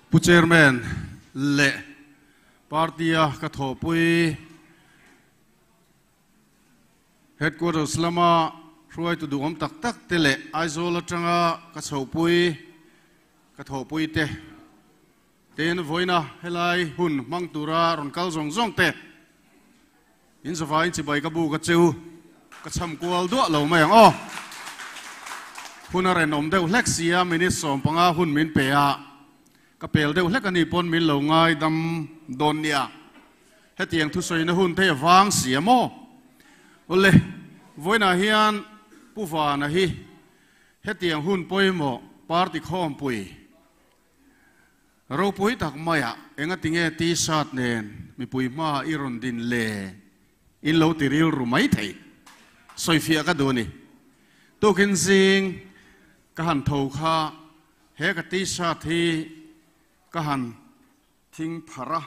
Pu Chairman leh Party-a ka thawhpui Headquarters lama hruaitu duhawm tak tak te leh Aizawl atanga ka chhohpui ka thawhpui te Tin, vawiina helai hun hmang tura rawn kal zawng zawng te, in zavaiin chibai ka bu ka cheu, ka cham kual duah lo mai ang aw. Hun a renawm deuh hlek si a, minute 15 hun min pe a, ka pel deuh hlek a nih pawn min lo ngai dam dawn nia. Hetiang thusawina hun te a vang si a maw? Awle, vawiinah hian Pu Vana hi hetiang hun pawimawh party khawmpui, Ropui tak maiah engatinge T-shirt nen mipui hmaah i rawn din le? In lo ti rilru mai thei. Sawifiah ka duh a ni. Tukin zing ka han tho kha he ka T-shirt hi ka han thing pharh a,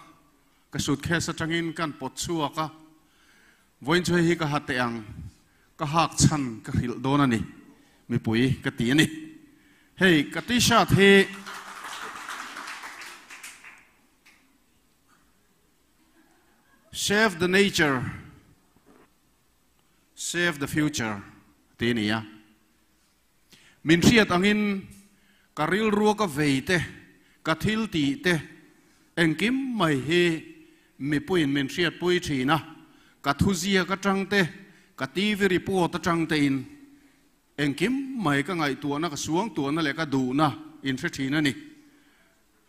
ka suitcase atangin kan pawt chhuak a, vawiin chu hei hi ka ha teh ang, ka hak chhan ka hrilh dawn a ni, mipui ka ti a ni. Hei ka T-shirt hi Save the nature, save the future tih a ni a. Min hriat angin ka rilrua ka vei te, ka thil tih te, engkim mai hi mipuiin min hriatpui thin a, ka thuziak atang te, ka TV report atang tein engkim mai ka ngaihtuahna, ka suangtuahna leh ka duhna in hre thin a ni.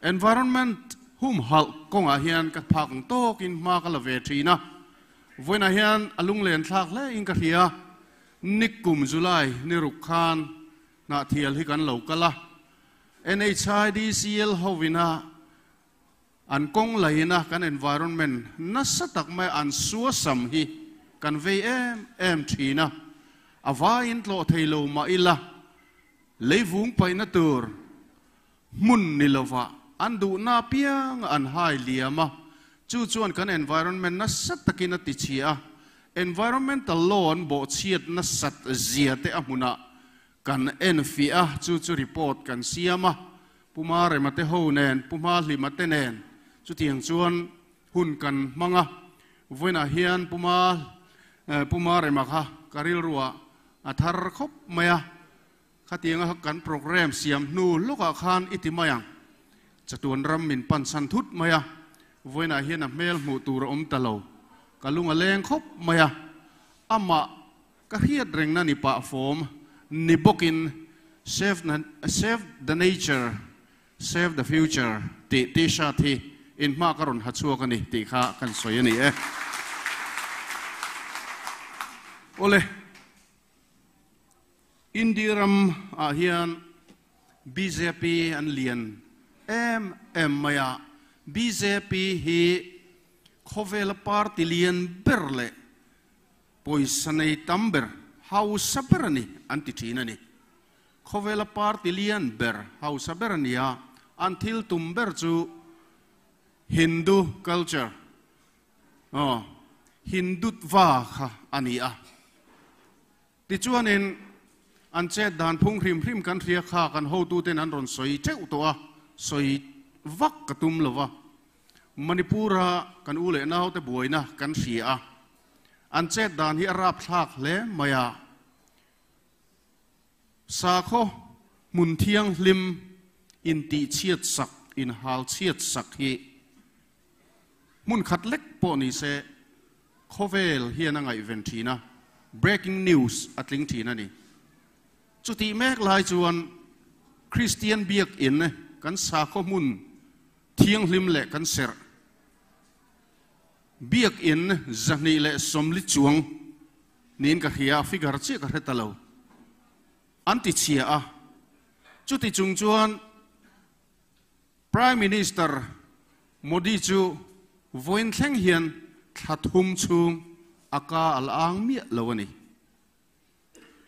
Environment humhalh kawngah hian ka phak ang tawkin hma ka la ve thin a, vawiinah hian a lunglen thlak hle in ka hria. Nikkum July ni ruk khan Hnahthial hi kan lo kal a, NHIDCL hovina an kawng laina kan environment nasa tak mai an suasam hi kan vei em em thin a, a vaiin tlawh thei lo mah ila leivung paihna tur Hmun ni lova an duhna apianga an hai liam a, chu chuan kan environment nasa takin a ti chhia a, environmental law an bawhchhiat nasat zia te a hmunah kan enfiah a, chu chu report kan siam a, Pu Marema te ho nen, Pu Hmahlima te nen chutiang chuan hun kan hmang a, vawiinah hian Pu Ma Pu Marema kha ka rilruah a thar khawp mai a. Khatianga kan programme siam hnu lawkah khan i ti mai ang. Chatuan ram min pansan thut mai a, vawiinah hian a hmel hmuh tur a awm ta lo. Ka lung a leng khawp mai a, amah ka hriat rengna ni pah fawm ni bawkin Save Save the nature, save the future tih T-shirt hi in hma ka rawn ha chhuak a ni tih kha kan sawi a ni e. Awle. India ram ah hian bjp an lian em em mai a, bjp hi khawvela party lian ber leh pawisa nei tam ber, hausa ber a ni an ti thin a ni. Khawvela party lian ber, hausa ber a ni a, an thil tum ber chu Hindu culture, aw, Hindutva kha a ni a. Tichuanin, an chet dan phung hrim hrim kan hria kha kan hotuten an rawn sawi teuh tawh a, sawi vak ka tum lo va. Manipur-a kan u leh naute buaina kan hria a, an chet dan hi a rapthlak hle mai a. Sakhaw hmun thianghlim intihchhiat sak, inhalchhiat sak hi hmun khat lek pawh ni se, Khawvel hian a ngaihven thin a, breaking news a tling thin a ni. Chutih mek lai chuan Kristian biakinn kan sakhaw hmun thianghlim leh kan serh biakinn 220 chuang niin ka hria a, figure chiah ka hre ta lo, an ti chhia a. Chuti chung chuan Prime Minister Modi chu vawiin thleng hian thla thum chhung a ka a la ang miah lo a ni.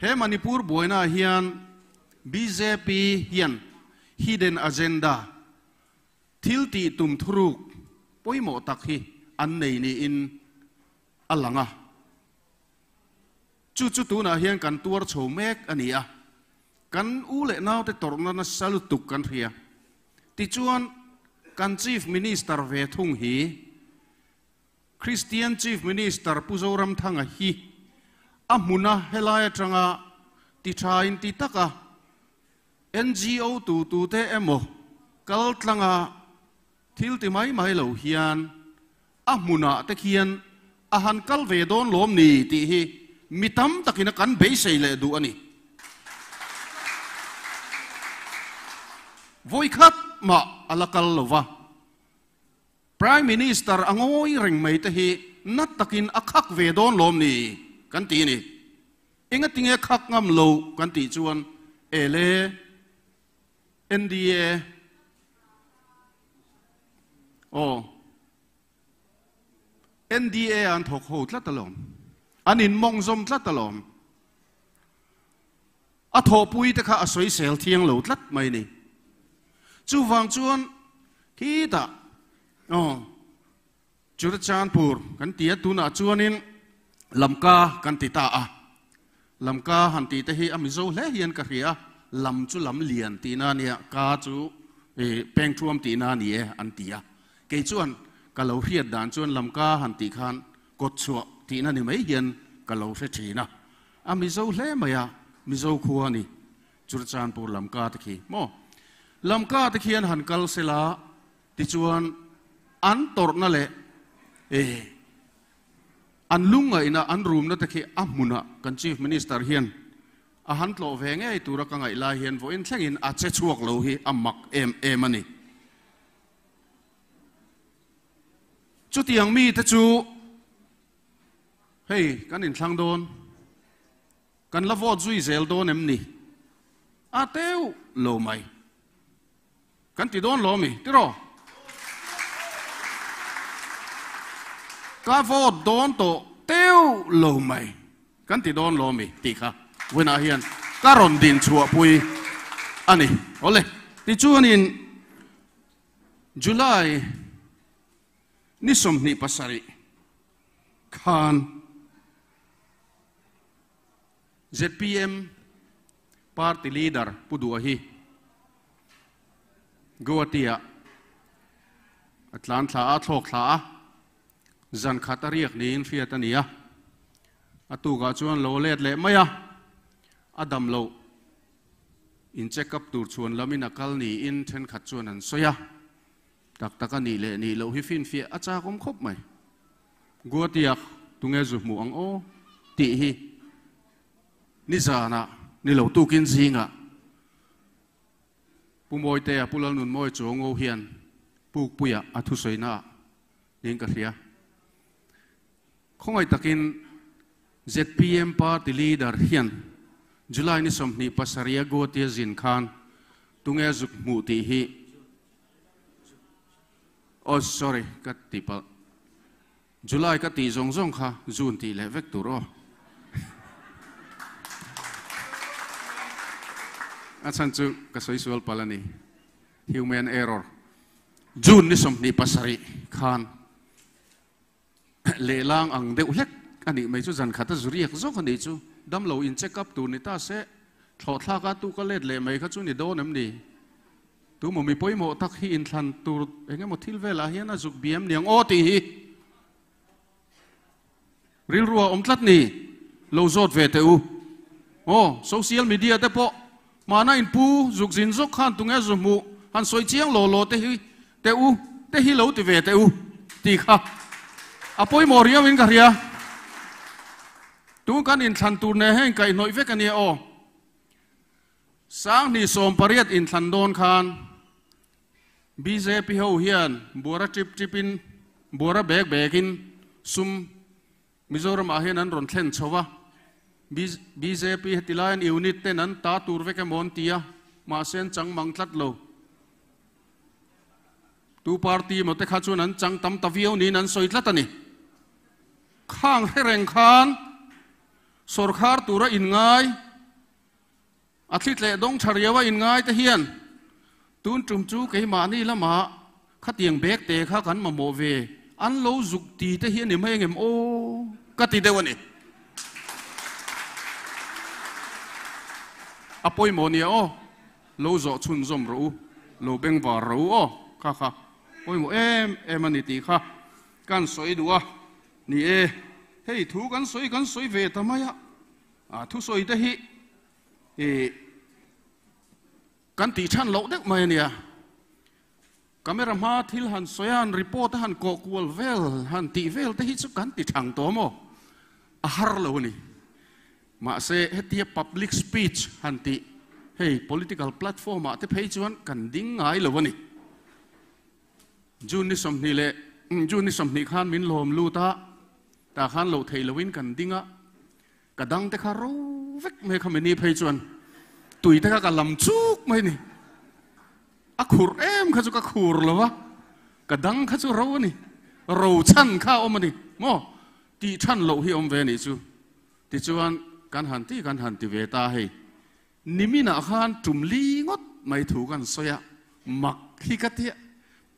He Manipur buainaah hian bjp hian hidden agenda, thil tih tum thuruk pawimawh tak hi an nei niin a lang a. Chu chu tunah hian kan tuar chho mek a ni a. Kan u leh naute tawrhna nasa lutuk kan hria. Tichuan. Kan Chief Minister ve thung hi Christian Chief Minister Pu Zoramthanga hi a hmuna helai atanga ti tha in ti taka NGO tu tu te emaw kal tlanga thil ti mai mai lo hian a hmunah te khian a han kal ve dawn lawm ni tih hi mi tam takin a kan beisei leh duh a ni. Vawi khat mah a la kal lo va, Prime Minister a ngawi reng mai te hi nat takin a khak ve dawn lawm ni kan ti a ni. Engatinge khak ngam lo kan tih chuan ele NDA aw NDA an thawk ho tlat alawm. An inmawng zawm tlat alawm. A thawhpui te kha a sawisel thiang lo tlat mai ni. Chuvang chuan khitah aw Churachandpur kan ti a, tunah chuanin Lamka kan ti ta a. Lamka han tih te hi a Mizo hle hian ka hria a, lam chu lam lian tihna a nia, ka chu pengthuam tihna a ni e an ti a. Kei chuan ka lo hriat dan chuan Lamka han tih khan kawtchhuah tihna ni mai hian ka lo hre thin a. A Mizo hle mai a, Mizo khua a ni Churachandpur Lamka te khi maw. Lamka te khian han kal sela tichuan an tawrhna leh e An lungngaihna, an rumna te khi a hmunah kan Chief Minister hian a han tlawh ve ngei tura ka ngaih lai hian vawiin thlengin a che chhuak lo hi a mak em em a ni. Chutiang mite chu hei kan inthlang dawn, kan la vote zui zel dawn em ni? A teuh lo mai. Kan ti dawn lo mi, tiraw? Ka vote dawn tawh teuh lo mai, kan ti dawn lo mi tih kha vawiinah hian ka rawn din chhuahpui a ni. Awle, tichuanin July ni 27 khan zpm Party leader Pu Duha hi Guwahati-ah a tlan thla a, a thlawk thla a, zan khat a riak niin hriat a ni a. A tukah chuan lo let leh mai a, a dam loh in check up tur chhuan lamin a kal niin thenkhat chuan an sawi a. Tak tak a nih leh nih loh hi finfiah a chakawm khawp mai. Guwahati-ah tunge zu hmuh ang aw tih hi. Nizanah, ni lo tukin zingah Pu Mawitea, Pu Lalnunmawi Chuango hian Pukpuia a thusawina niin ka hria. Khawngaih takin zpm party leader hian July ni 27 a Guwahati a zin khan tunge zuk hmuh tih hi Oh sorry ka ti palh. July ka tih zawng zawng kha June tih leh vek tur aw. A chhan chu ka sawi sual palh a ni. Human error. June ni 27 khan lehlang ang deuh hlek a nih mai chu zan khat a zu riak zawk a nih chu. Damlo in check up tur ni ta se thlawhthlak a tu ka let leh mai kha chu ni dawn em ni? Tu maw mi pawimawh tak hi inthlan tur eng emaw thil velah hian a zuk biam niang aw tih hi rilru a awm tlat ni, lo zawt ve teh u. Aw, social media te pawh hmana inpu zuk zin zawk khan tunge zu hmuh han sawi chiang law law te hi teh u te hi lo ti ve teh u tih kha a pawimawh riau in ka hria. Tun kan inthlan tur nen heng kaihhnawih vek a nia aw. 2018 inthlan dawn khan bjp ho hian buara trip trip in, buara bek bek in sum Mizoram ah hian an rawn thlen chho a. Bjp heti lai an unit ten an ta tur vek emaw an ti a, mahse an chang mang tlat lo. Tu party emaw te kha chuan an chang tam ta viau niin an sawi tlat a ni. Khang hre reng khan sawrkhar tura inngai, A thli tleh dawng tha riau a inngai te hian tun tum chu keimahni lamah khatiang bag te kha kan mamawh ve an lo zuk ti te hi a ni mai angem aw ka ti deuh a ni. A pawimawh nia aw, lo zawh chhunzawm rawh u, lo bengvar rawh u aw kha kha. pawimawh em em a ni tih kha kan sawi duh a. Ni e, hei thu kan sawi kan sawi ve ta mai a, a thusawi te hi ih kan tih chhan loh deuh mai a nia. Camera hma thil han sawi a, han report a, han kawh kual vel, han tih vel te hi chu kan ti thang tawh maw? A har lo a ni. Mahse, hetia public speech han tih, hei political platform ah te phei chuan kan ding ngai lo a ni. June ni 20 leh June ni 20 khan min lawm lut a, tah khan loh theih loin kan ding a, ka dang te kha ro vek mai kha mini phei chuan tui te kha ka lam chuk mai ni. A khur em kha chu ka khur lo va, ka dang kha chu ro a ni, ro chhan kha a awm a ni maw? Tih chhan loh hi a awm ve a nih chu. Tichuan kan han ti kan han ti ve ta hei. Niminah khan tum li ngawt mai thu kan sawi a, mak hi ka tia.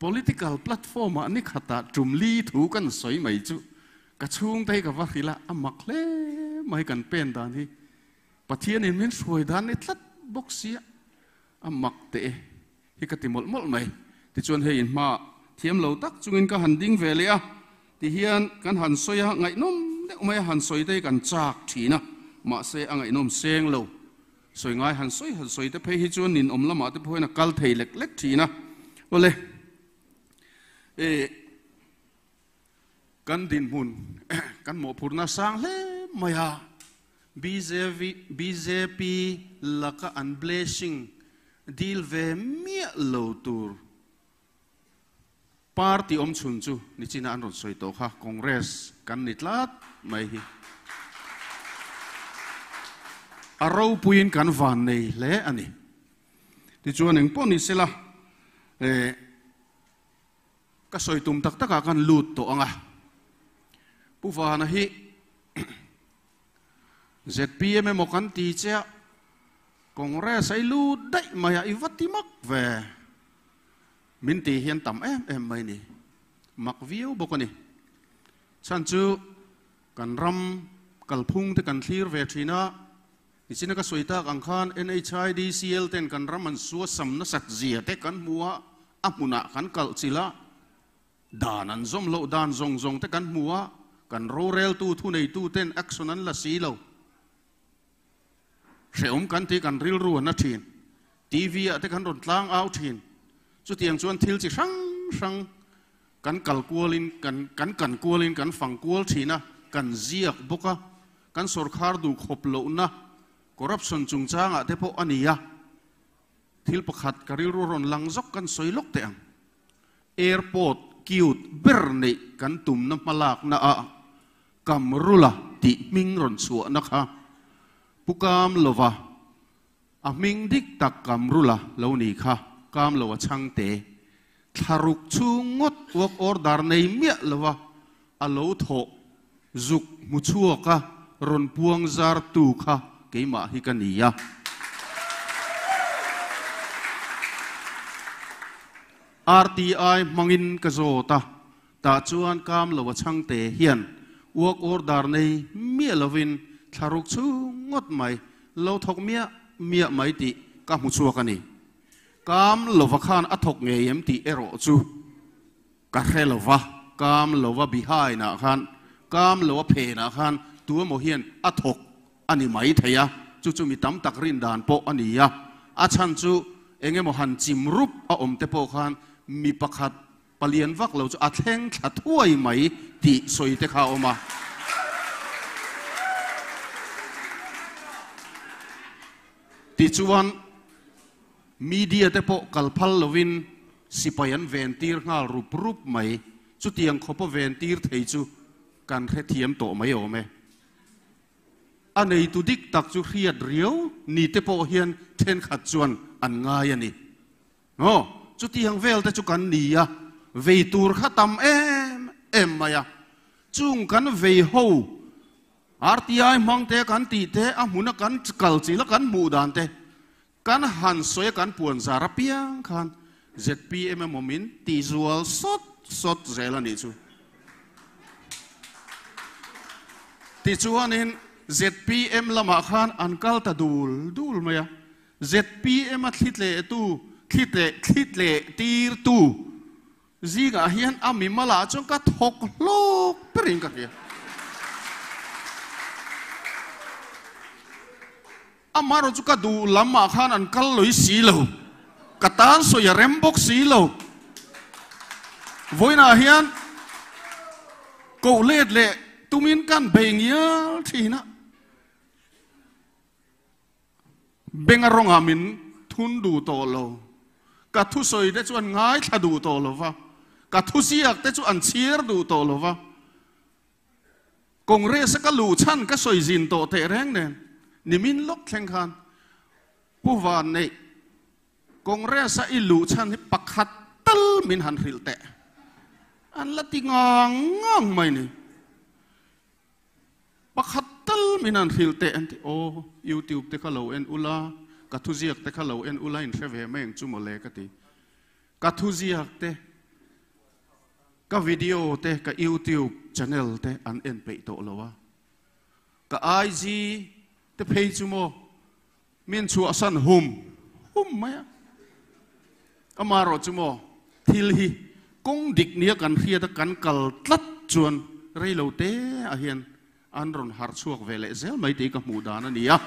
Political platform ah ni khatah tum li thu kan sawi mai chu ka chhungte hi ka va hrilh a, a mak hle mai kan pen dan hi. Pathianin min hruai dan ni tlat bawk sia. A mak teh e hi ka ti mawlh mawlh mai. Tichuan hei in hma thiam lo tak chungin ka han ding ve leh a, tihian kan han sawi a, ngaihnawm deuh mai a han sawi te hi kan chak thin a, mahse a ngaihnawm seng lo. Sawi ngai han sawi han sawi te phei hi chuan ninawm lamah te pawhin a kal thei lek lek thin a. Awle, e kan dinhmun kan mawhphurhna sang hle mai a. Bjp laka an blessing dil ve miah lo tur party awm chhun chu nichina an rawn sawi tawh kha Congress kan ni tlat mai hi. A ropuiin kan van nei hle a ni. Tichuan engpawh ni sela ka sawi tum tak takah kan lut tawh ang a. Pu Vana hi ZPM emaw kan ti che a, Congress a i lut daih mai a, i va ti mak ve. Min ti hian tam em em mai ni. Mak viau bawk a ni. Chhan chu kan ram kalphung te kan thlir ve thin a, nichina ka sawi tak ang khan NHIDCL ten kan ram an suasam nasat zia te kan hmu a, a hmunah kan kalh chilh a, Dan an zawm loh dan zawng zawng te kan hmu a, kan roreltu thuneitu ten action an la si lo. Hrehawm kan tih kan rilru a na thin. TV ah te kan rawn tlang au thin. Chutiang chuan thil chi hrang hrang kan kal kualin kan kan kan kualin kan fang kual thin a, kan ziak bawk a, kan sawrkhar duh khawp lohna corruption chungchangah te pawh a ni a. Thil pakhat ka rilru rawn lang zawk kan sawi lawk teh ang. Airport cute ber neih kan tumna hmalakna ah Kamrula tih hming rawn chhuahna kha Pu Kamlova a hming dik tak Kamrula lo ni kha Kamlova chhangte thlaruk chhung ngawt work order nei miah lova a lo thawh zuk hmu chhuak a rawn puang zar tu kha keimah hi ka ni a. RTI hmangin ka zawt a, tah chuan kam lo a chhangte hian work order nei miah lovin thlaruk chhung ngawt mai lo thawk miah miah mai tih ka hmu chhuak a ni. Kam lova khan a thawk ngei em tih erawh chu Ka hre lo va, kam lo va behind ah khan, kam lo a phen ah khan tu emaw hian a thawk a ni mai thei a, chu chu mi tam tak rin dan pawh a ni a. A chhan chu eng emaw han chim rup a awm te pawh khan mi pakhat palian vak lo chu a thleng thla thuai mai tih sawi te kha a awm a. Tichuan. Media te pawh kal phal lovin sipai an ventir nghal rup rup mai. Chutiang khawpa ventir thei chu kan hrethiam tawh mai awm e. A neitu dik tak chu hriat riau ni te pawh hian thenkhat chuan an ngai a ni. Aw, chutiang vel te chu kan ni a, vei tur kha tam em em mai a. Chung kan vei ho RTI hmang te kan tih te, a hmuna kan kal chila kan hmuh dan te, Kan han sawi a kan puan zar apiang khan zpm emaw min ti zual sawt sawt zel a nih chu. Tichuanin zpm lamah khan an kal ta dul dul mai a, zpm a thli tlehtu, thli tleh, thli tleh tirtu. Zingah hian a mimalah chuan ka thawk hlawk berin ka hria. Amaherawh chu ka duh lamah khan an kal lawih si lo, ka tan sawi a rem bawk si lo. Vawiinah hian koh let leh tumin kan bei ngial thin a. Benga rawngah min thun duh tawh lo. Ka thusawi te chu an ngaithla duh tawh lo va, ka thuziak te chu an chhiar duh tawh lo va. Congress a ka luh chhan ka sawi zin tawh teh reng nen, nimin lawk thleng khan Pu Vanneih, Congress a i luh chhan hi pakhat tal min han hrilh teh. An la ti ngang ngang mai ni. Pakhat tal min han hrilh teh an ti, aw YouTube te kha lo en ula, ka thuziak te kha lo en ula in hre ve mai ang chu mawle ka ti. Ka thuziak te, ka video te, ka YouTube channel te an en peih tawh lo a. Ka IG te phei chu maw min chhuahsan hum hum mai a. Amaherawh chu maw thil hi kawng dik nia kan hriat a kan kal tlat chuan rei lo te ah hian an rawn harh chhuak ve leh zel mai tih ka hmuh dan a ni a.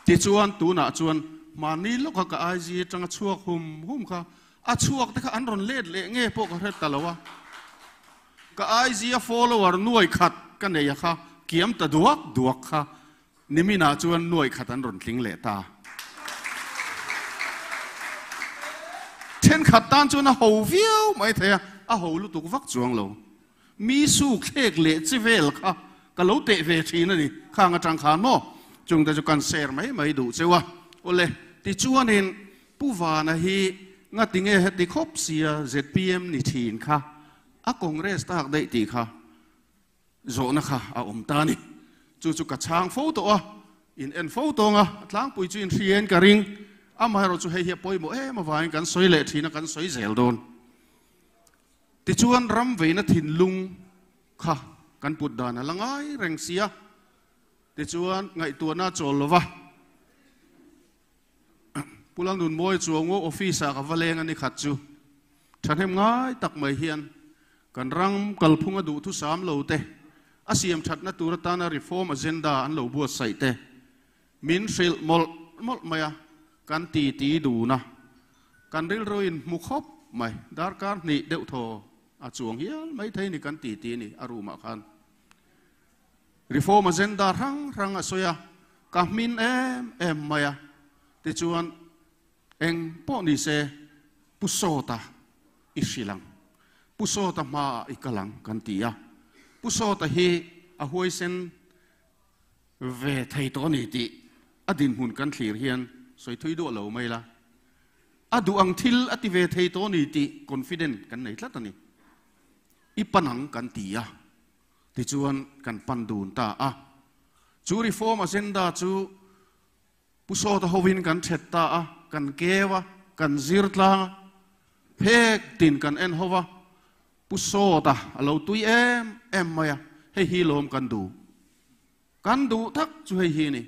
Tichuan tunah chuan mahni lawka ka IG atanga chhuak hum hum kha a chhuak te kha an rawn let leh nge pawh ka hre ta lo a. Ka IG a follower nuai khat ka nei a kha kiam ta duak duak kha Niminah chuan nuaih khat an rawn tling leh ta. Thenkhat tan chuan a ho viau mai thei a, a ho lutuk vak chuang lo. Mi suk thlek leh chi vel kha ka lo teh ve thin a ni, khang atang khan maw? Chungte chu kan share mai mai duh cheu a. Awle, tichuanin Pu Vana hi ngatinge heti khawp sia zpm ni thin kha a Congress tak daih tih kha Zawhna kha a awm ta a ni. Chu chu ka chhang fo tawh a, in en fo tawng a, a tlangpui chu in hriain ka ring. Amaherawhchu hei hi a pawimawh em avangin kan sawi leh thin a, kan sawi zel dawn. Tichuan ram veina thinlung kha kan put dan a la ngai reng si a, tichuan ngaihtuahna a chawl lo va. Pu Lalnunmawi Chuango office ah ka va leng a ni khat chu thahnem ngai tak mai hian kan ram kalphung a duhthusam lo te, a siam thatna tur atana reform agenda an lo buatsaih te min hrilh mawlh mawlh mai a, kan titi dun a, kan rilru in hmu khawp mai, darkar hnih deuh thaw a chuang hial mai thei ni kan titi ni a room ah khan. Reform agenda hrang hrang a sawi a, ka hmin em em mai a, tichuan eng pawh ni se Pu Sawta i hrilh ang, Pu Sawta hmaah i kal ang kan ti a, Pu Sawta hi a huaisen ve thei tawh a ni tih a dinhmun kan thlir hian sawi thui duah lo mai la, a duh ang thil a ti ve thei tawh a ni tih confident kan nei tlat a ni. I pan ang kan ti a. Tichuan kan pan dun ta a. Chu reform agenda chu Pu Sawta hovin kan that ta a, kan keu a, kan zir tlang a, phek tin kan en ho va, Pu Sawta a lo tui em em mai a, hei hi lawm kan duh. Kan duh tak chu hei hi a ni.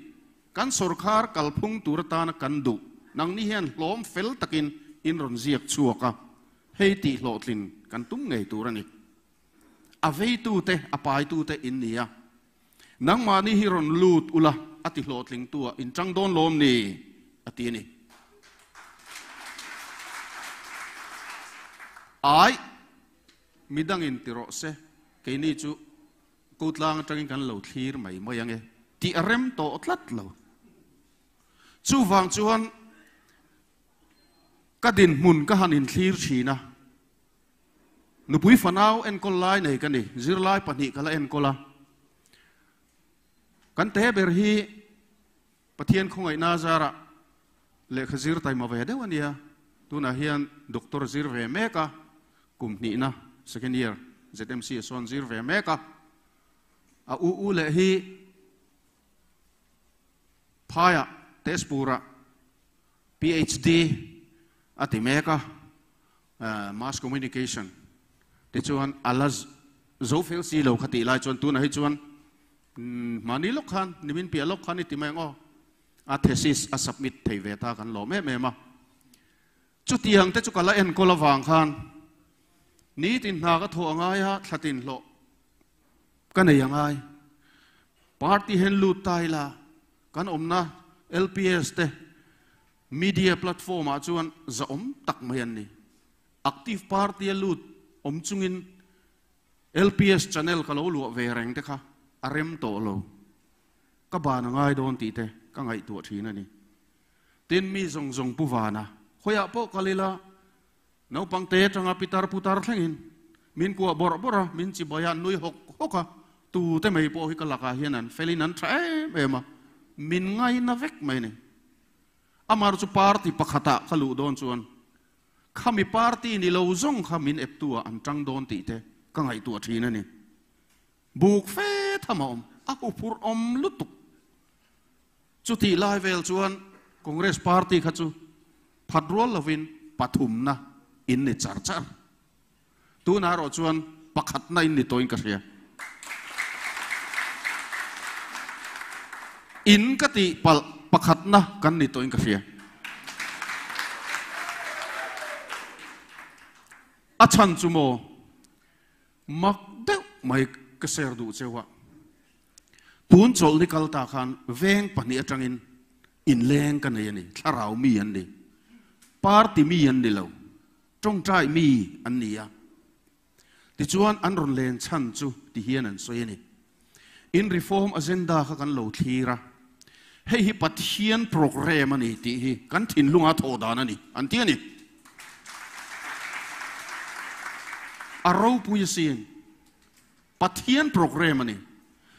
Kan sawrkhar kalphung tur atana kan duh. Nangni hian hlawm fel takin in rawn ziak chhuak a, hei tih hlawhtlin kan tum ngei tur a ni. A veitute, a paitute in ni a. Nangmahni hi rawn lut ula, a ti hlawhtlingtu-ah in tang dawn lawm ni? a ti a ni. Ai, midangin ti rawh se, keini chu kotlang atangin kan lo thlir mai mai ang e, tih a rem tawh tlat lo. Chuvang chuan ka dinhmun ka han inthlir thin a. Nupui fanau enkawl lai nei ka ni, zirlai pahnih ka la enkawl a. Kan te ber hi Pathian khawngaihna zarah lehkha zir taima ve deuh a nia, tunah hian doctor zir ve mek a, kum hnihna second year ZMC a sawn zir ve mek a. A u u leh hi phaiah Tezpurah PhD a ti mek a. Mass Communication te chuan a la zo fel si lo kha tih lai chuan tunah hi chuan mahni lawk khan nimin piah lawk khan i ti mai ang aw, a thesis a submit thei ve ta kan lawm em em a. Chutiang te chu ka la enkawl avang khan nitin hna ka thawh a ngai a, thla tin hlawh ka nei a ngai. Party hian lut ta ila kan awmna LPS te media platform ah chuan zahawm tak mai an ni. Active party a lut awm chungin LPS channel ka lo luah ve reng te kha a rem tawh lo. Ka ban a ngai dawn tih te ka ngaihtuah thin a ni. Tin, mi zawng zawng pu vana khawiah pawh kal ila, naupang te atanga pitar putar thlengin min kuah bawrh bawrh a, min chibai a, an nui hawk hawk a, tute mai pawh hi ka lakah hian an felin an tha em em a, min ngaina vek mai a ni. Amar chu party pakhatah ka luh dawn chuan Khami party ni lo zawng kha min eptu ah an tang dawn tih te ka ngaihtuah thin a ni. Buk fe tham a awm, a huphurh awm lutuk. Chutih lai vel chuan Congress party kha chu phat rual lovin pathumna in ni char char. Tunah erawh chuan pakhatna in ni tawhin ka hria. In ka tih palh pakhatna kan ni tawhin ka hria. A chhan chu maw mak deuh mai ka share duh cheu a. Tun chawlh ni kal ta khan veng pahnih atangin inleng ka nei a ni, thlarau mi an ni, party mi an ni lo. Tawngtai mi an ni a, tichuan an rawn len chhan chu ti hian an sawi a ni. In reform agenda kha kan lo thlir a, hei hi Pathian program a ni tih hi kan thinlunga thawh dan a ni, an ti a ni. A ropui asin, Pathian program a ni.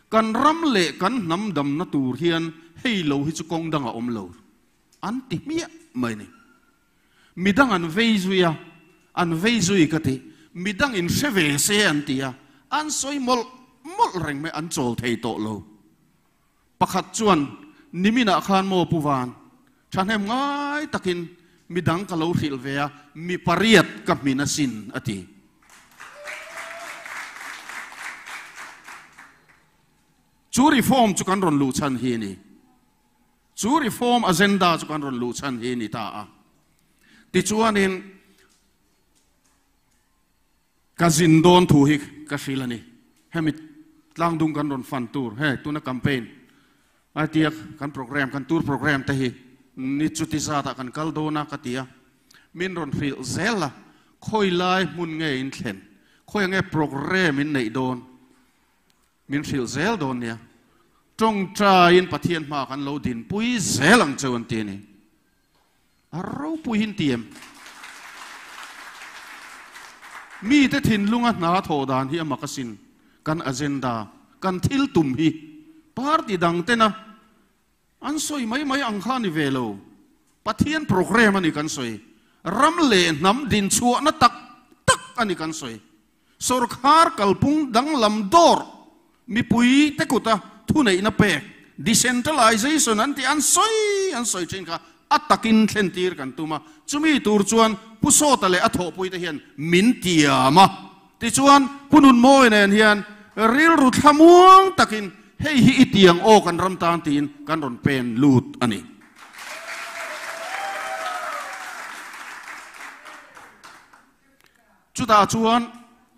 Kan ram leh kan hnam damna tur hian hei lo hi chu kawng dang a awm lo, an ti hmiah mai a ni. Midang an vei zui a, an vei zui ka ti. Midang in hre ve se an ti a, an sawi mawlh mawlh reng mai, an chawl thei tawh lo. Pakhat chuan, Niminah khan maw Pu Van, thahnem ngai takin midang ka lo hrilh ve a, mi pariat ka hmin asin, a ti. Chu reform chu kan rawn luh chhan hi a ni. Chu reform agenda chu kan rawn luh chhan hi a ni ta a. Tichuanin ka zin dawn thu hi ka hrilh a ni. Hemi tlangdung kan rawn fan tur, he tuna campaign ai tia kan program, kan tour program te hi ni chuti zatah kan kal dawn a ka ti a. Min rawn hrilh zel a, khawi lai hmun nge in thlen, khawi nge program in neih dawn. Min hrilh zel dawn nia. Tawngtaiin Pathian hma kan lo dinpui zel ang cheu an ti a ni. A ropui hi an ti em? Mite thinlunga hna thawh dan hi a mak asin. Kan agenda, kan thil tum hi party dang tena an sawi mai mai ang kha a ni ve lo. Pathian program a ni kan sawi. Ram leh hnam dinchhuahna tak tak a ni kan sawi. Sorkar kalpung danglam dawr mipui te kuta thuneihna pek, decentralization an tih an sawi an sawi thin kha a takin thlentir kan tum a, chumi tur chuan Pu Sawta leh a thawhpui te hian min tiam a, tichuan Pu Nunmawi nen hian rilru thlamuang takin hei hi i tiang aw kan ram tan tiin kan rawn pen lut a ni. Chutah chuan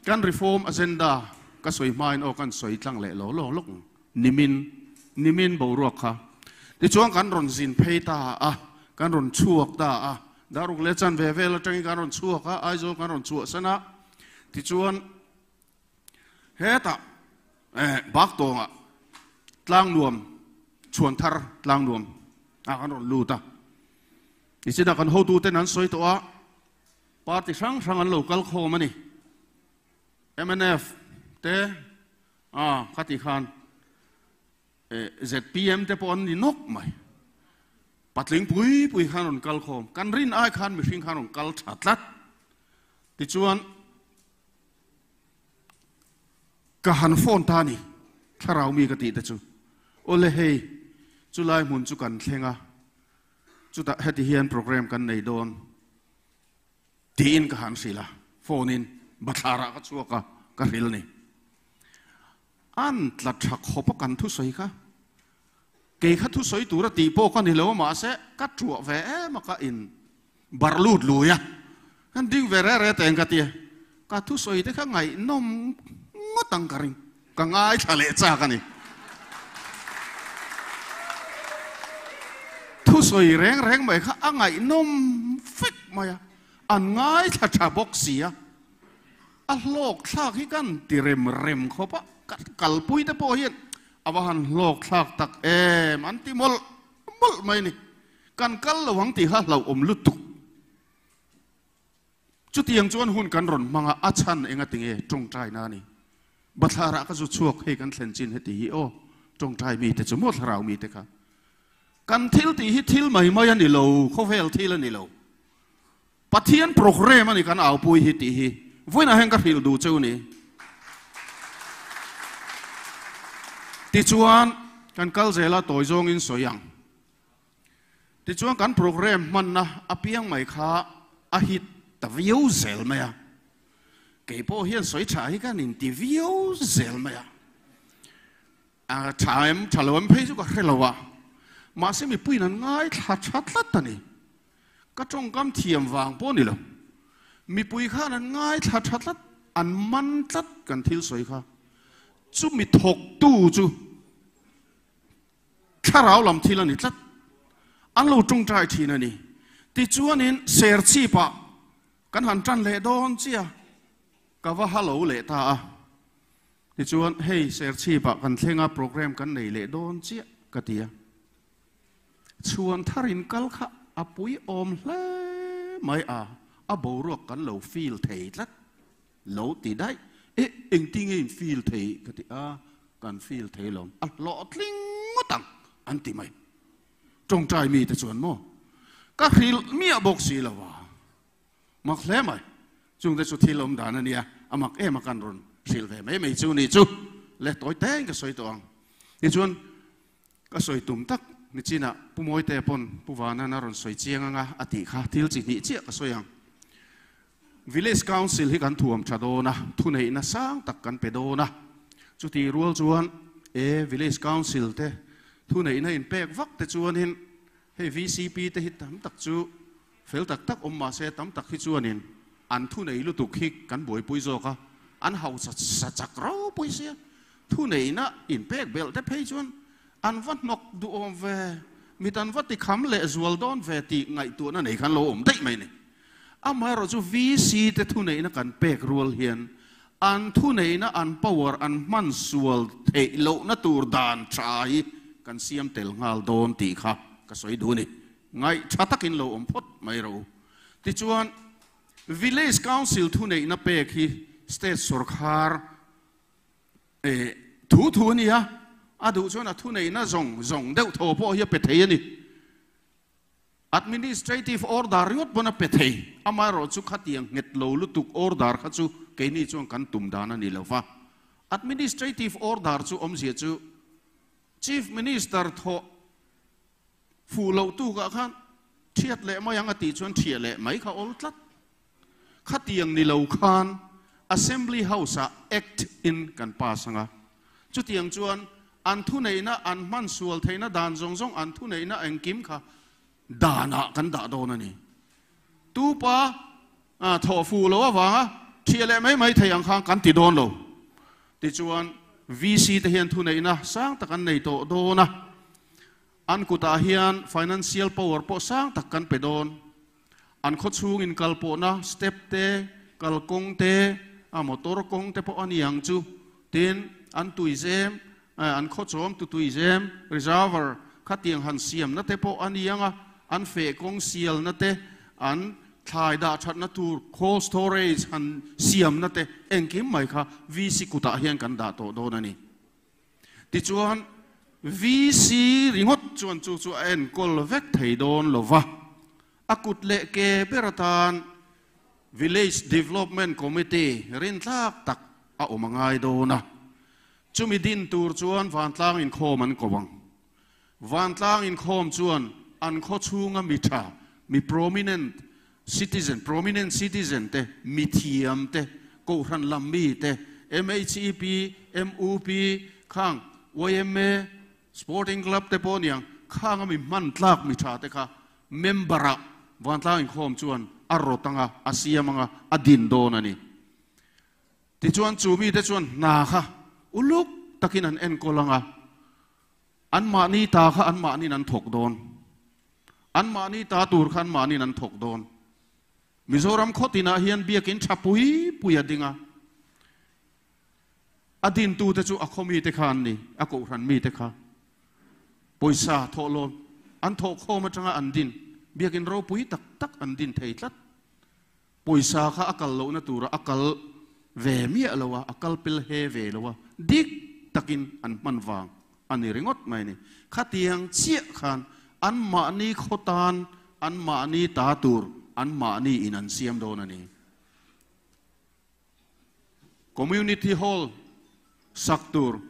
kan reform agenda ka sawi hmain aw kan sawi tlang leh lo lo lawk nimin nimin boruak kha. Tichuan kan rawn zin phei ta a, kan rawn chhuak ta a, Daruk leh chan ve vel atangin kan rawn chhuak a, Aizawl kan rawn chhuahsan a, tichuan hetah eh Baktawngah Tlangnuam Chhuanthar Tlangnuam ah kan rawn lut a. Nichinah kan hotuten an sawi tawh a. Party hrang hrang an lo kal khawm a ni. Mnf te a kha ti khan ZPM te pawh an ni nawk mai. Patling pui pui khan rawn kal khawm. Kan rin ai khan mihring khan rawn kal tha tlat. Tichuan ka han phone ta ni thlarau mi ka tih te chu. Awle hei chulai hmun chu kan thleng a. Chutah heti hian program kan nei dawn tiin ka han hrilh a, phone in bathlarah ka chhuak a, ka hrilh ni. An tla tha khawp a kan thusawi kha. Kei kha thusawi tura tih pawh ka ni lo a, mahse ka thuah ve em a ka in. Barh lut lui a, kan ding ve re re teng ka tia, ka thusawi te kha ngaihnawm ngawt ang ka ring, ka ngaithla leh chak a ni. Thusawi reng reng mai kha a ngaihnawm vek mai a, an ngaithla tha bawk si a, a hlawk thlak hi kan ti rem rem khawp a, kan kalpui te pawh hian a va han hlawk thlak tak em an ti mawlh mawlh mai a ni. Kan kal lo ang tih kha hlauhawm lutuk. Chutiang chuan hun kan rawn hmang a, a chhan enga tinge tawngtaina a ni. Bathlarah ka zu chhuak hei kan thlen chin heti hi aw, tawngtai mite chu maw thlarau mite kha. Kan thil tih hi thil mai mai a ni lo, khawvel thil a ni lo. Pathian programme a ni kan aupui hi tih hi vawiinah hian ka hrilh duh cheu ni. Tichuan kan kal zela tawi zawngin sawi ang. Tichuan kan programme hmanna apiang mai kha a hit ta viau zel mai a. Kei pawh hian sawi tha hi kan inti viau zel mai a. A tha em tha lo em phei chu ka hre lo a. Mahse mipuiin an ngaithla tha tlat a ni. Ka tawngkam thiam vang pawh ni lo. Mipui khan an ngaithla tha tlat, an man tlat kan thil sawi kha. Chumi thawktu chu Thlarau lam thil a ni tlat. An lo tawngtai thin a ni. Tichuanin Serchhipah kan han tan leh dawn chiah ka va ha lo leh ta a. Tichuan hei Serchhipah kan thleng a programme kan nei leh dawn chiah ka ti a. Chhuan thar in kal kha a pui awm hle mai a, a boruak kan lo feel thei tlat. Lo ti daih. E, engtinge in feel thei? Ka ti a, kan feel thei lo. A hlawhtling ngawt ang, an ti mai. Tawngtai mite chuan maw? Ka hrilh miah bawk si lo a. Mak hle mai. Chungte chu thil awm dan a nia, a mak em a kan rawn hrilh ve mai mai chu ni chu. Le tawi teng ka sawi tawh ang. Tichuan, ka sawi tum tak nichinah Pu Mawite pawn Pu Vanan a rawn sawi chiang anga a tih kha thil chi hnih chiah ka sawi ang. Village Council hi kan thuam tha dawn a, thuneihna sang tak kan pe dawn a. Chutih rual chuan e Village Council te thuneihna inpek vak te chuanin hei VCP te hi tam tak chu fel tak tak awm mah se tam tak hi chuanin an thunei lutuk hi kan buaipui zawk a, an hausa sa chak ropui sia. Thuneihna inpek belh te phei chuan an va hnawk duhawm ve, mit an va tikham leh zual dawn ve tih ngaihtuahna nei khan lo awm daih mai a ni. Amaherawh chu VC te thuneihna kan pek rual hian an thuneihna, an power an hman sual theih lohna tur dan tha hi kan siam tel nghal dawn tih kha ka sawi duh a ni. Ngaih tha takin lo awm phawt mai rawh u. Tichuan, Village Council thuneihna pek hi State sawrkhar thu thu a ni a, a duh chuan a thuneihna zawng zawng deuh thaw pawh hi a pe thei a ni. Administrative order ringawt pawn a pe thei, amaherawh chu khatiang nghet lo lutuk order kha chu keini chuan kan tum dan a ni lo va. Administrative order chu awmzia chu Chief Minister thawh fuh loh tukah khan thiat leh mai ang a tih chuan thiah leh mai kha awl tlat. Khatiang ni lo khan Assembly House-ah Act in kan pass ang a. Chutiang chuan an thuneihna, an hman sual theihna dan zawng zawng, an thuneihna engkim kha danah kan dah dawn a ni. Tupa thawh fuh loh avanga thiah leh mai mai thei ang khan kan ti dawn lo. Tichuan VC te hian thuneihna sang tak an nei tawh dawn a. An kutah hian financial power pawh sang tak kan pe dawn. An khawchhung inkalpawhna step te, kalkawng te, a motor kawng te pawh a ni ang chu. Tin, an tuizem, an khawchawm tu tuizem, reservoir, khatiang han siamna te pawh a ni ang a, an feh kawng sialna te, an thlai dah thatna tur cold storage han siamna te engkim mai kha VC kutah hian kan dah tawh dawn a ni. Tichuan, VC ringawt chuan chu chu a enkawl vek thei dawn lo va, a kut leh ke ber atan Village Development Committee rintlak tak a awm a ngai dawn a. Chumi din tur chuan vantlang inkhawm an ko ang. Vantlang inkhawm chuan an khaw chhunga mi tha, mi prominent citizen, prominent citizen te, mi thiam te, kohhran lam mi te, MHEP, MUP, khang yma, Sporting Club te pawh aniang, khanga mi hman tlak mi tha te kha member ah. Vantlang inkhawm chuan a rawt anga, a siam anga, a din dawn a ni. Tichuan chu mite chuan hna kha uluk takin an enkawl anga, anmahni ta kha anmahniin an thawk dawn. Anmahni ta tur kha anmahniin an thawk dawn. Mizoram khaw tinah hian biakin tha pui pui a ding a. A dintute chu a khaw mite kha an ni, a kohhran mite kha. Pawisa thawhlawn an thawhkhawm atanga an din biakin ropui tak tak an din thei tlat. Pawisa kha a kal lohna tura a kal ve miah lo a, a kal pel he ve lo a, dik takin an hman vang a ni ringawt mai a ni. Khatiang chiah khan anmahni khaw tan, anmahni ta tur anmahni in an siam dawn a ni. Community Hall sak tur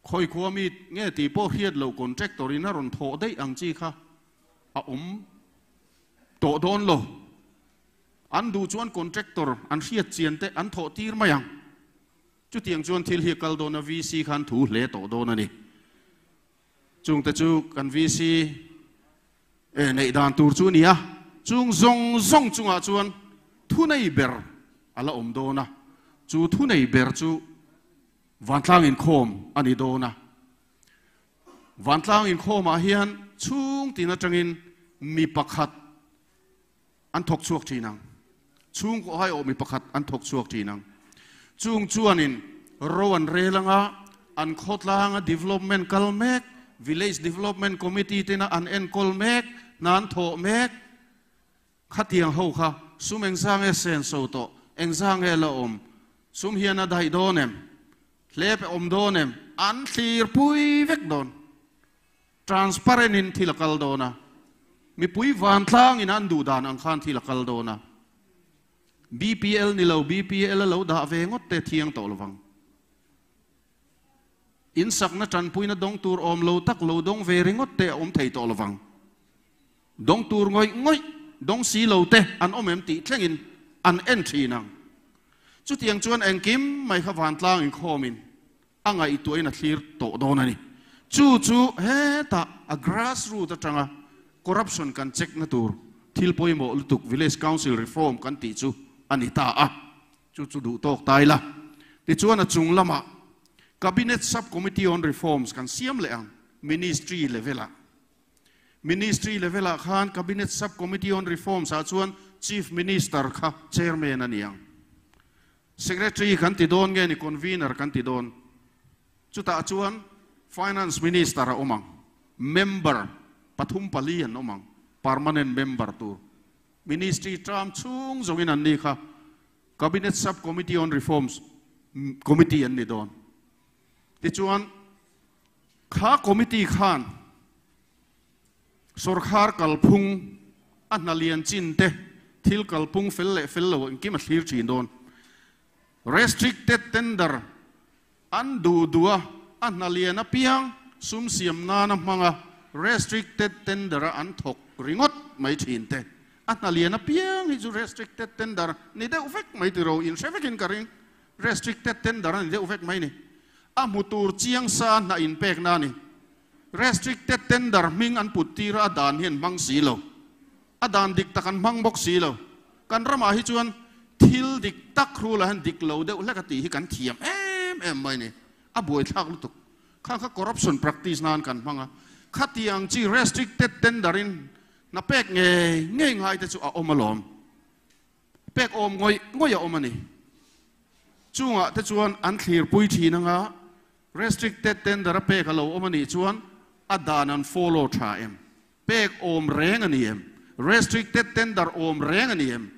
khawi khua mi nge tih pawh hriat loh contractor in a rawn thawh daih ang chi kha a awm tawh dawn lo. An duh chuan contractor an hriat chian te an thawh tir mai ang. Chutiang chuan thil hi a kal dawn a, VC khan thu hle tawh dawn a ni. Chungte chu kan VC neih dan tur chu a ni a, chung zawng zawng chungah chuan thunei ber a la awm dawn a, chu thunei ber chu vantlang inkhawm a ni dawn a. Vantlang inkhawmah hian chhung tin atangin mi pakhat an thawk chhuak thin ang. Chhungkaw haiawh mi pakhat an thawk chhuak thin ang. Chung chuanin ro an rel anga an khawtlanga development kal mek, Village Development Committee tena an enkawl mek, hna an thawh mek, khatiang ho kha sum engzang nge senso tawh, engzang nge la awm, sum hian a daih dawn em, hlep a awm dawn em, an thlir pui vek dawn. Transparent in thil a kal dawn a, mipui vantlang in an duh dan ang khan thil a kal dawn a, BPL ni lo BPL a lo dah ve ngawt te thiang tawh lovang. In sakna tanpuina dawng tur awm lo tak lo dawng ve ringawt te a awm thei tawh lovang. Dawng tur ngawih ngawih dawng si lo te an awm em tih thlengin an en thin ang. Chutiang chuan engkim mai kha vantlang inkhawmin a ngaihtuahin a thlir tawh dawn a ni. Chu chu hetah a grass root atanga corruption kan check na tur thil pawimawh lutuk Village Council Reform kan tih chu a ni ta a, chu chu duh tawk ta ila. Tichuan a chung lamah Cabinet Sub-Committee on Reforms kan siam leh ang Ministry level-ah. Ministry level-ah khan Cabinet Sub-Committee on Reforms-ah chuan Chief Minister kha Chairman a ni ang. Secretary kan ti dawn nge ni Convener kan ti dawn? Chutah chuan Finance Minister a awm ang, member pathum pali an awm ang, permanent member tur. Ministry term chhung zawngin an ni kha Cabinet Sub-Committee on Reforms Committee an ni dawn. Tichuan kha committee khan Sawrkhar kalphung a hna lian chin te, thil kalphung fel leh fel lo engkim a thlir thin dawn. Restricted tender an duh duh a, a hna lian apiang sum siam nana hmanga restricted tender a an thawk ringawt mai thin te. A hna lian apiang hi chu restricted tender ni deuh vek mai tiro inhre vekin ka ring. Restricted tender a ni deuh vek mai ni. A hmu tur chiang sa hna inpekna a ni. Restricted tender hming an put tir a, a dan hi an hmang si lo. A dan dik tak an hmang bawk si lo. Kan ramah hi chuan thil dik tak rula hian dik lo deuh hlek a tih hi kan thiam em em mai ni. A buaithlak lutuk. Kha kha corruption practice nan kan hmang a. Khatiang chi restricted tender in hna pek ngei ngei ngai te chu a awm alawm. Pek awm ngawih ngawih a awm a ni. Chungah te chuan an thlirpui thin anga Restricted tender a pek a lo awm a nih chuan a dan an follow tha em? Pek awm reng a ni em? Restricted tender awm reng a ni em?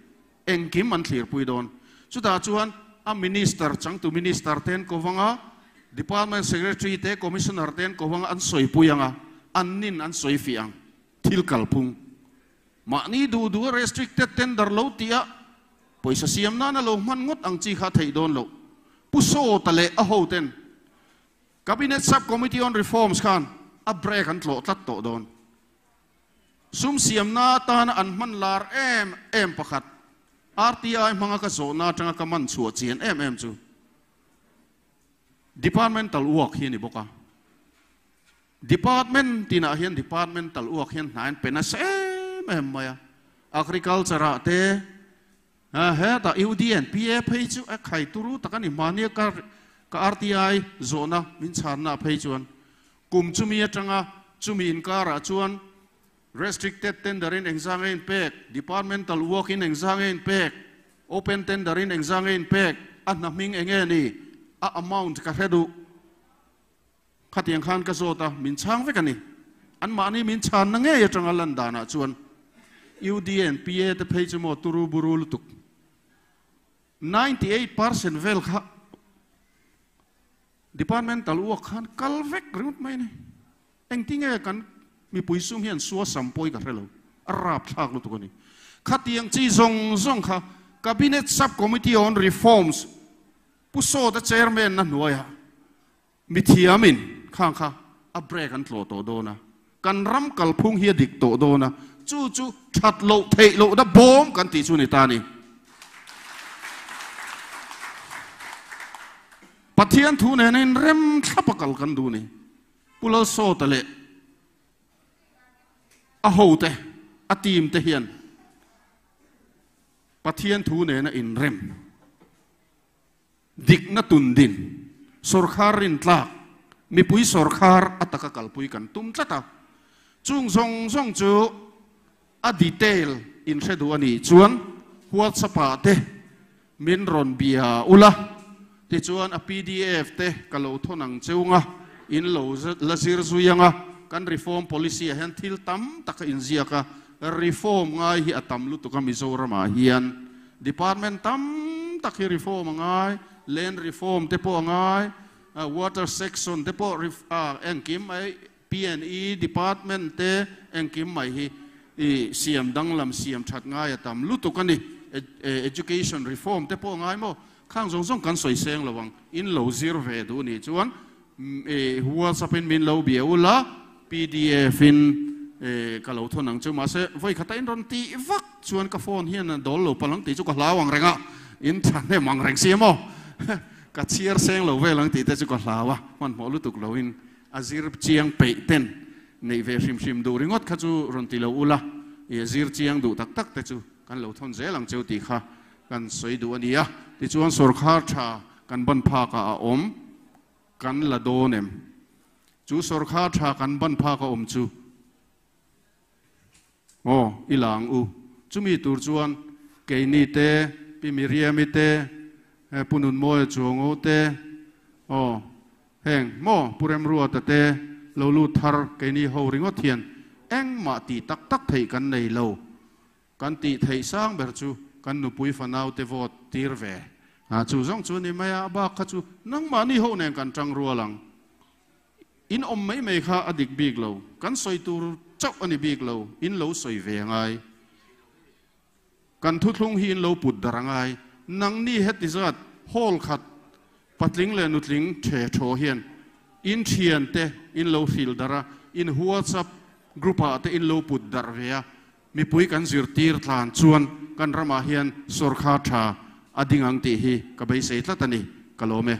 Engkim an thlirpui dawn. Chutah chuan a Minister, changtu Minister te an ko vang a, Department Secretary te, Commissioner te an ko vang a, an sawipui ang a, an nin an sawi fih ang. Thil kalphung. Mahni duh duh a restricted tender lo tih a pawisa siam nana lo hman ngawt ang chi kha a theih dawn loh. Pu Sawta leh a hoten Cabinet Sub-Committee on Reforms khan a break an tlawh tlat tawh dawn. Sum siamna atana an hman lar em em pakhat RTI hmanga ka zawhna atanga ka man chhuah chian em em chu Departmental work hi a ni bawk a. Department tinah hian departmental uak hian hna an pe nasa em em mai a. Agriculture ah te hetah UDNPA phei chu a khai turu tak a ni. Mahnia ka ka RTI zawhna min chhanna ah phei chuan kum chumi atanga chumi inkarah chuan Restricted tender in engzang a inpek, Departmental work in engzang a inpek, Open tender in engzang a inpek, a hna hming eng nge ni, a amount ka hre duh. Khatiang khan ka zawt a, min chhang vek a ni. Anmahni min chhanna ngei atanga lan danah chuan UDA and PA te phei chu maw turu buru lutuk. 98% vel kha Departmental work khan kal vek ringawt mai a ni. Engtinge kan mipui sum hian sua sam pawi ka hre lo, a rapthlak lutuk a ni. Khatiang chi zawng zawng kha Cabinet Sub-Committee on Reforms Pu Sawta Chairman na hnuaiah mithiamin khang kha a break an tlawh tawh dawn a, kan ram kalphung hi a dik tawh dawn a, chu chu that loh theih lohna bawm kan tih chu ni ta a ni. Pathian thu nena inrem thlap a kal kan duh a ni. Pu Lalsawta leh a hote, a team te hian Pathian thu nena inrem, dikna tundin, sawrkhar rintlak, mipui sawrkhar a taka kalpui kan tum tlat a. Chung zawng zawng chu a detail in hre duh a nih chuan WhatsApp ah te min rawn bia ula, tichuan a pdf te ka lo thawn ang cheu nga, in lo la zir zui anga, kan reform policy ah hian thil tam tak a inziak a, reform ngai hi a tam lutuk a Mizoram ah hian department tam tak hi reform a ngai, land reform te pawh a ngai, water section te pawh engkim mai PNE department te engkim mai hi i siam danglam siam that ngai a tam lutuk a ni. Education reform te pawh a ngai maw? Khang zawng zawng kan sawi seng lo ang. In lo zir ve duh nih chuan WhatsApp in min lo bia ula, pdf in ka lo thawn ang chu. Mahse vawi khata in rawn tih vak chuan ka phone hian a dawl lo palh ang tih chu ka hlau ang reng a, in thahnem ang reng si a maw? Ka chhiar seng lo vel ang tih te chu ka hlau a, hmanhmawh lutuk lo in. A zir chiang peih ten neih ve hrim hrim duh ringawt kha chu rawn ti lo ula, i a zir chiang duh tak tak te chu kan lo thawn zel ang cheu tih kha kan sawi duh a ni a. Tichuan sawrkhar tha kan ban phak ah a awm kan la dawn em? Chu sawrkhar tha kan ban phak a awm chu aw i la ang u. Chumi tur chuan keini te, Pi Miriami te, Pu Nunmawia Chuango te, aw Heng maw Pu Remruata te lo lut thar keini ho ringawt hian engmah tih tak tak theih kan nei lo. Kan tih theih sang ber chu kan nupui fanau te vote tir ve. A chu zawng chu ni mai a, a bak kha chu nangmahni ho nen kan tang rual ang. In awm mai mai kha a dik bik lo, kan sawi tur chauh a ni bik lo, in lo sawi ve angai. Kan thuthlung hi in lo put darh angai. Nangni heti zat hall khat patling leh nutling the thaw hian in thian te in lo hril darh a, in WhatsApp group ah te in lo put darh ve a, mipui kan zirtir tlan chuan kan ramah hian sawrkhar tha a ding ang tih hi ka beisei tlat a ni. Ka lawm e.